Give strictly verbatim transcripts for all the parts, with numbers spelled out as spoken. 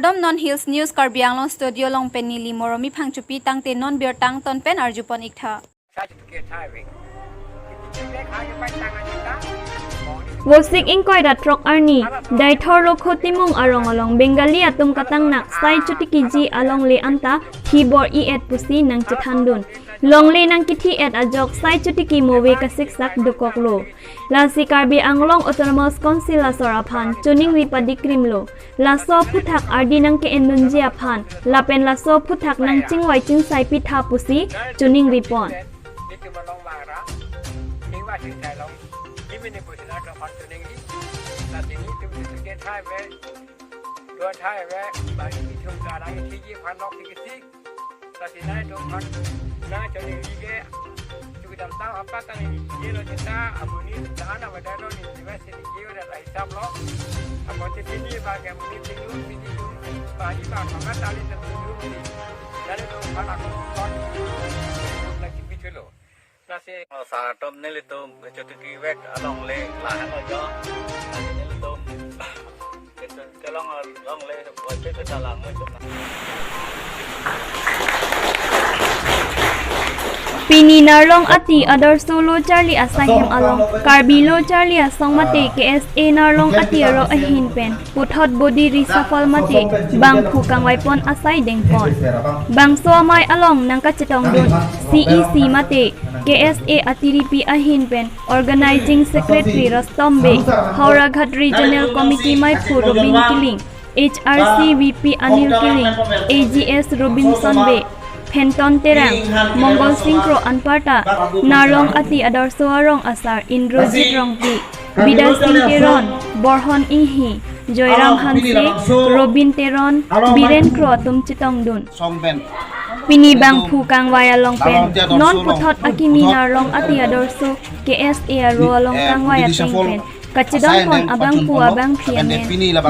Kardom, non Hills News Karbi Anglong studio along pen neli Moromi Phangchopi, tangte non birta angton pen arjupon iktha. Vosik ingkoi ra throk arni, Deithor Rokho Timung arong along Bengali atum katangnak sai chotiki ji alongle anta thi bor-i-et pusi nangchethandun. Longle nangkithi-et ajok sai chotiki move kasiksak dokoklo. Lasi Karbi Anglong Autonomous Council asor aphan choningri padikrimlo. Laso aphuthak ardi nangke-endunji aphan lapen laso aphuthak nangchingvai chingsai pitha pusi choningripon. Lasi nangtum aphan nangchoningri ke, chukidamtang apa kali ni kilo chita, amonit dan apa dano ni, ni mas ni kilo dan hisap lo. Amonit pini bang amonit tinglu pini lu, bagi bang maka tali tertuju ni. Nangtum aphan ako kon lagi bichulo. Lasi sar atum nelitum chotiki vek alongle lahan ajo. Lasi nelitum kelong alongle wajib kita lang. Pini Narlong Ati Adarsho Lo Charli Asai hem along Karbi Lo Charli Asong mate K S A Narlong Ati aro ahin pen puthot body reshuffle mate bangphu kangvaipon asai dengpon. Bangso amei along nangkachetongdun C E C mate K S A atiripi ahin pen Organizing Secretary Rustom Bey, Howraghat Regional Committee meiphu Robin Killing, H R C V P Anil Killing, A G S Robinson Bey, Phenton Terang, Mongol Sing Kro anparta Narlong Ati Adarsho arong asar Indrajit Rongpi, Bidya Sing Teron, Borhon Inghi, Joyram Hanse, Robin Teron, Biren Kro atum chetongdun. Pini bangphu kangvai along pen non puthot akimi Narlong Ati Adarsho K S A aro along kangvai ateng pen kachedonpon abangphu abangphi amen,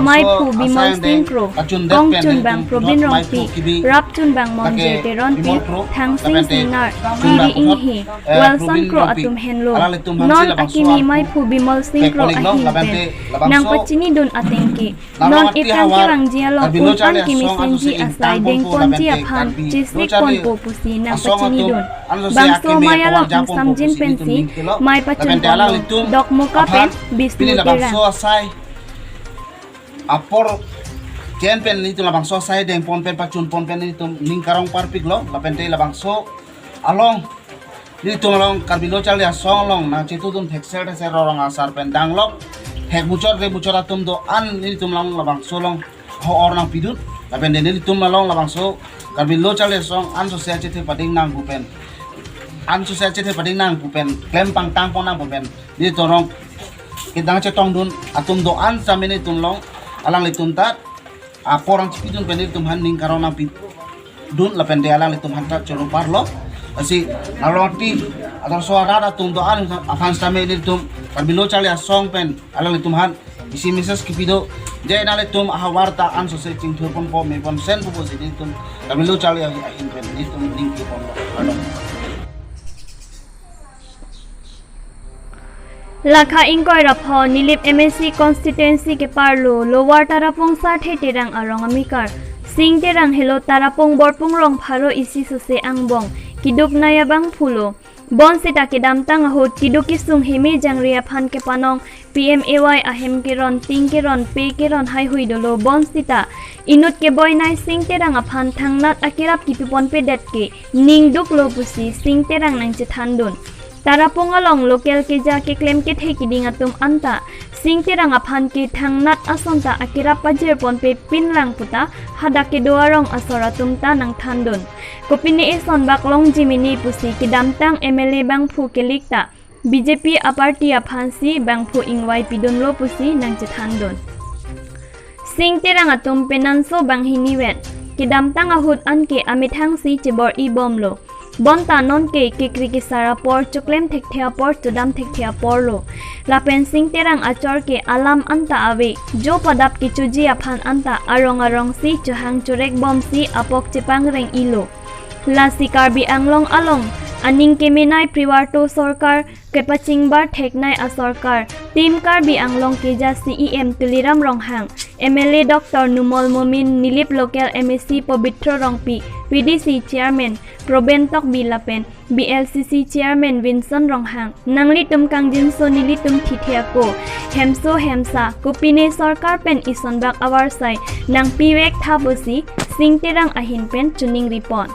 meiphu Bimal Sing Kro, kongchunbang Probin Rongpi, rapchunbang Monjir Teronpi, thangsing singnar, Riri Inghi, Wilson Kro atum henlo. Non akimi meiphu Bimal Sing Kro ahin pen nangpachinidun ateng ke, non etang kevangji along un-an kemesenji asai dengponji aphan chesik ponpo pusi nangpachinidun. Bangso amei along ingsamjin pensi mei pachunponlo. Dokmoka pen Bisnu Terang. Apor ken pen nelitum labangso asai dengpon pen pachunpon pen nelitum ning karong parpiklo, lapente labangso along nelitum along Karbi Lo Charli Asong along nangchetudun thekser thekser rorong asar pen danglok thek muchot re muchot atum do-an nelitum along labangso along ho-or nangpidun, lapen nelitum along labangso Karbi Lo Charli Asong ansose achethe pading nangpu pen, ansose achethe pading nangpu pen klem pangtangpon nangpu pen nelitum along kedang chetongdun atum do-an same nelitum along alanglitum ta apor nangchipidun pen nelitum aphan ning karong nangpidun lapente alanglitum aphan ta choro parlo. Lasi Narlong Ati Adarsho arat atum do-an aphan same nelitum Karbi Lo Charli Asong pen alanglitum aphan isi message kipi do, je nanglitum ahavar ta ansose chingthurponpo, meponsenpo pusi nelitum Karbi Lo Charli ahin pen nelitum ning kiponlo. Kardom. Lakha ingkoi ra pho Nilip M A C constituency keparlo Lower Tarapung Sarthe Terang arong amekar Sing Terang helo Tarapung Borpung Rong pharo isi sose angbong keduknei abangphulo. Bonsita kedamtang ahut keduk kesung heme jangre aphan kepanong P M A Y ahem keron, ting keron, pe keron haihui dolo. Bonsita inut keboinei Sing Terang aphan thangnat akerap kipiponpedet ke ning duklo pusi Sing Terang nangchethandun. Tarapung along local keja keklem kethe kiding atum anta Sing Terang aphan ke thangnat asonta akerap pajirponpe pinlang puta hadak kedo arong asor atum ta nangthandun. Kopine eson bak longji mene pusi kedamtang M L A bangphu kelik ta B J P aparty aphansi bangphu ingvai pidunlo pusi nangchethandun. Sing Terang atum penanso banghini vet. Kedamtang ahut anke amethangsi chebor-i bomlo. Bonta nonke kekri kesar apor, choklem thekthe apor, chodam thekthe aporlo. Lapen Sing Terang achor ke alam anta ave, jo padap kechoji aphan anta arong arongsi chohang chorek bomsi apok chepangreng-ilo. Lasi Karbi Anglong along aning kemenei Privarto sorkar kepachingbar theknei asorkar, Team Karbi Anglong keja C E M Tuliram Ronghang, M L A Doctor Numal Momin, Nilip Local M A C Pobitro Rongpi, V D C Chairman Proben Tokbi lapen B L C C Chairman Vinson Ronghang, nanglitum kangjinso nelitum thithe ako, hemso hemsa kopine sorkar pen isonbak avarsai nangpivek tha pusi Sing Terang ahin pen choningri pon.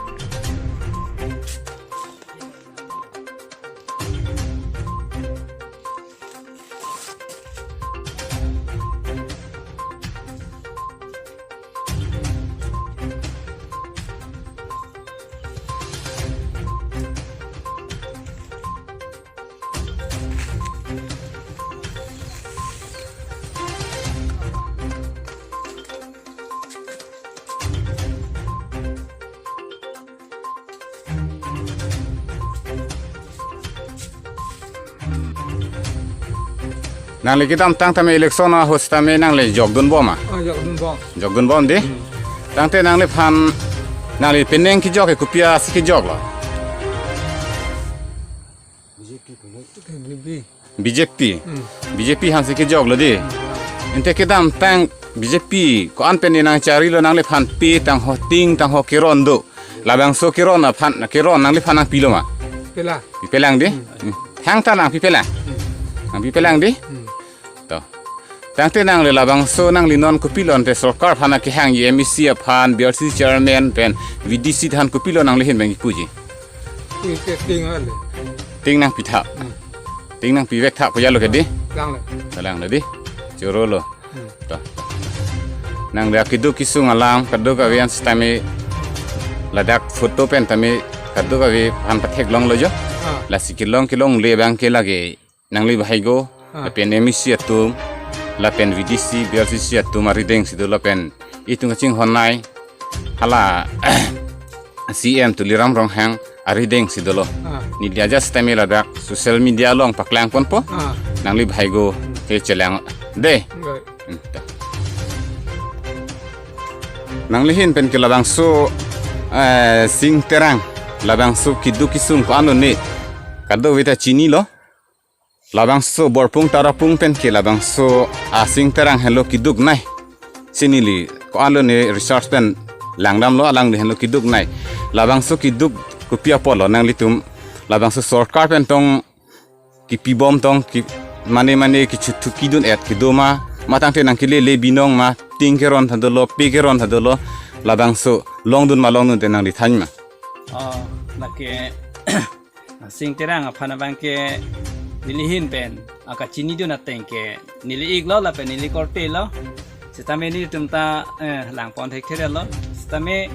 Nangli kedamtang tame election ahut tame nangli jokdun bom ma? Ah, jokdun bom. Jokdun bom dei? Hmm. Tangte nangliphan nangli penang kejok ke kopi asi kejoklo? B J P pulo. Oke, lebih. B J P. Hmm. B J P aphansi kejoklo dei. Ante kedamtang B J P ko-an pen nangcharilo nangliphan pe tangho ting tangho keron do. Labangso keron aphan keron nangliphan nangpilo ma? Pila. Pipelang dei? Hmm. Hmm. Thangta nangpipelang. Hmm. Nangpipelang dei? Hmm. To. Tangte nangli labangso nangli non kopilo ante sorkar aphan kehang M A C aphan, B L C chairman pen, V D C aphan kopilo nangli ahin pen kipuji? Ike ting ale. Ting nangpitha. Hmm. Ting nangpivek tha pu jalo ke dei? Lang le. Lang le dei. Chorolo. Hmm. To. Nangli akeduk kesung alam, kadokave an sitame ladak photo pen tame kadokave aphan patheklonglo jo. Ah. Lasi kelong kelongle abang ke lake nangli bhaigo, ah, lapen M A C atum, lapen V D C, B L C C atum arideng si dolo lapen itum kachinghon nei hala C M Tuliram Ronghang arideng si dolo. Ah. Neli ajat sitame ladak social media along paklang ponpo. Ah. Nangli bhaigo ke chelang dei. Enggak. Hmm, ta. Nangli ahin pen ke labangso, eh, Sing Terang, labangso keduk kesung ko-an lo ne? Kadokave ta chinilo. Labangso Borpung Tarapung pen ke labangso a Sing Terang henlo keduk nei. Si neli ko-an lo ne research pen langdamlo, alangli henlo keduk nei. Labangso keduk kopi apotlo nanglitum labangso sorkar pen tong kipibom tong ki mane mane kechothuki dun-et kedo ma, ma tangte nangkelele binong ma, ting keron tha dolo, pe keron tha dolo, labangso longdun ma longdunde nangli than ma? Oh, lake Sing Terang aphan abang ke neli ahin pen akachinidun ateng ke neli iklo lapen neli korte lo. Sitame nelitum ta, eh, langpon thekthe lo. Sitame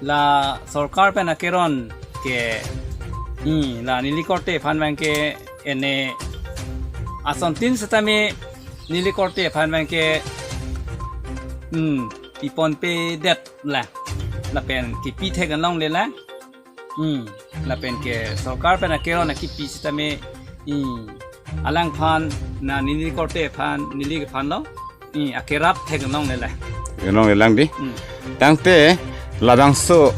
la sorkar pen akeron ke, hmm, la neli korte aphan abang ke ene asontin sitame neli korte aphan abang ke, hmm, piponpedet la. Lapen kipi thek longle la. Hmm. Lapen ke sorkar pen akeron akipi sitame, hmm, alangphan na neli korte aphan, neli kephan lo. Hmm, akerap theklongle la. Theklongle lang dei. Hmm. Tangte labangso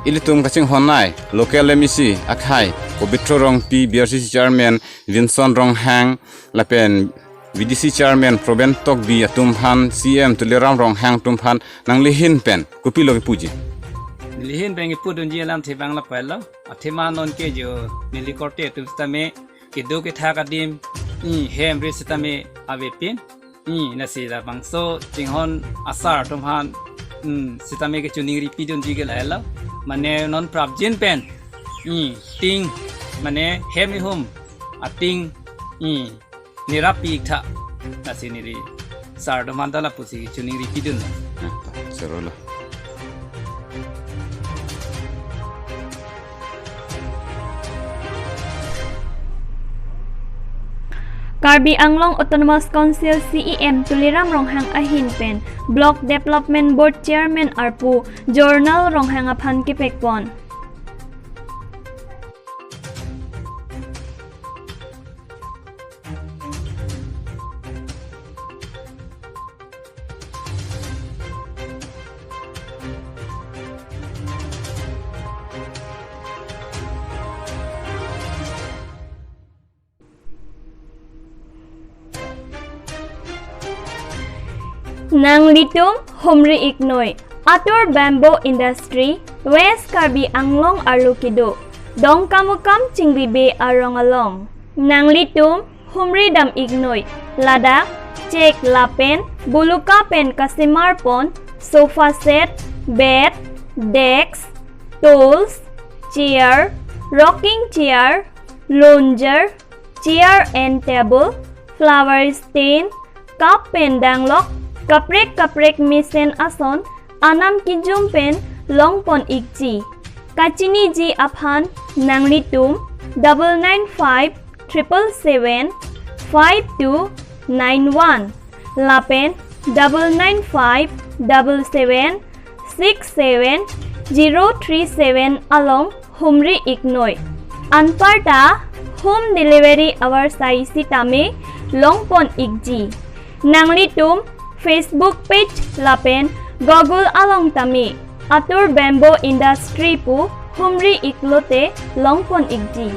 ilitum kachinghon nei local M A C akhei Pobitro Rongpi, B R C C chairman Vinson Ronghang, lapen V D C chairman Proben Tokbi atum aphan, C M Tuliram Ronghang atum aphan nangli ahin pen kopilo kipuji? Neli ahin pen kipudunji alam thibang la pelo. Athema non ke jo neli korte atum sitame keduk kethak adim, i hem ri sitame avepin. I nasi labangso chinghon asar atum aphan, hmm, sitame kechoningri pidunji ke lahelo. Mane non prapjin pen, i ting, mane hem ihum ating, i nirap pi-ik tha. Lasi neli sar atum aphan ta lapusi choningri pidun. Ah, chorolo. Karbi Anglong Autonomous Council C E M Tuliram Ronghang ahin pen Block Development Board Chairman arpu Jornal Ronghang aphan kepekpon. Nanglitum humri iknoi, Atur Bamboo Industry, West Karbi Anglong arlo kedo, Dongkamukam Chingribe arong along. Nanglitum humri dam iknoi, ladak chek lapen buluka pen kasemar pon sofa set, bed, desk, stools, chair, rocking chair, lounger, chair and table, flower stand, cup pen danglok, kaprek kaprek mesen ason anam kejum pen longpon ikji. Kachiniji aphan nanglitum double nine five triple seven five two nine one lapen double nine five double seven six seven zero three seven along humri iknoi. Anparta home delivery avarsai sitame longpon ikji. Nanglitum Facebook page lapen Google along tame Atur Bamboo Industry pu humri iklote longpon ikji.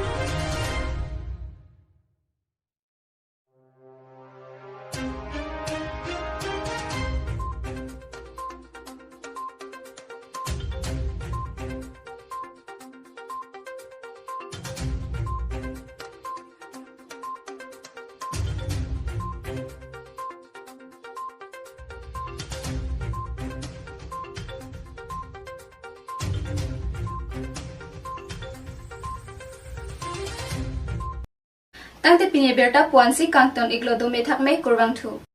Tangte pini abirta puansi kangton iklo, dome thakme, kurvangthu.